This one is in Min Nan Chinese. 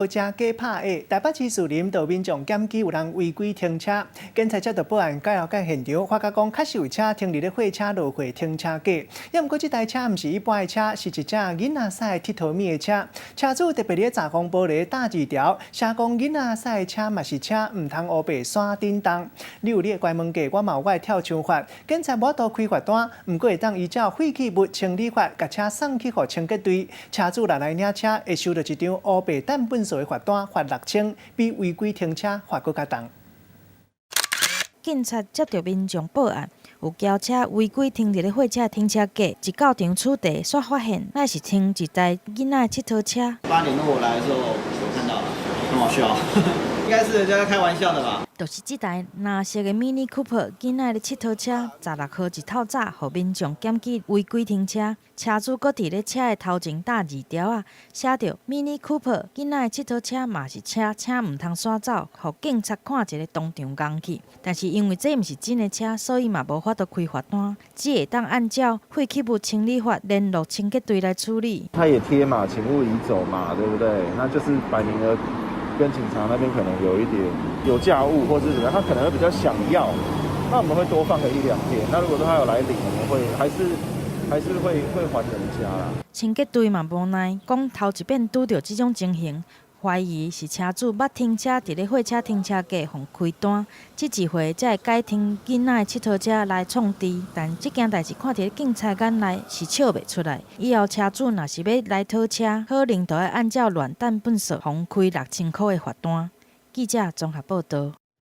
車假拍的，台北市士林就民眾檢舉有人違規停車，警察接到報案，趕到現場，發覺講確實有車停佇咧貨車落貨停車格。抑毋過這台車毋是一般的車，是一隻囡仔駛的𨑨迌物的車。車主特別佇咧閘風玻璃打字條，寫講囡仔駛的車嘛是車，毋通烏白山頂動。你有你的關門價，我嘛有我的跳牆法。警察無法度開罰單，毋過會當依照廢棄物清理法，共車送去予清潔隊。車主若來領車，會收到一張烏白擲糞埽的罰單，罰6000，比違規停車罰閣較重。警察接到民眾報案，有轎車違規停佇咧貨車停車格，一到場取締，煞發現乃是停一台囡仔的𨑨迌車。 8點多我來的時候，我看到了，很好笑，應該是人家開玩笑的吧？就是這台藍色的 Mini Cooper 囡仔的𨑨迌車，16號一透早，予民眾檢舉違規停車，車主閣佇咧車的頭前打字條仔，寫著 Mini Cooper 囡仔的𨑨迌車嘛是車，車毋通徙走，予警察看一个當場戇去。但是因為這毋是真的車，所以嘛無法度開罰單，只會當按照廢棄物清理法聯絡清潔隊來處理。他也貼嘛，請勿移走嘛，對不對？那就是擺明了跟警察那邊可能有一點有價物或是怎麼樣，他可能會比較想要，那我們會多放個一兩天。那如果說他有來領，我們會還是會還人家啦。清潔隊嘛無奈，講頭一遍拄著這種情形，懷疑是車主捌停車佇咧貨車停車格予開單，這一回才會改停囡仔的𨑨迌車來創治。但這件代誌看佇咧警察眼內是笑袂出來。以後車主若是欲來討車，可能就愛按照亂擲糞埽，予開6000箍的罰單。記者綜合報導。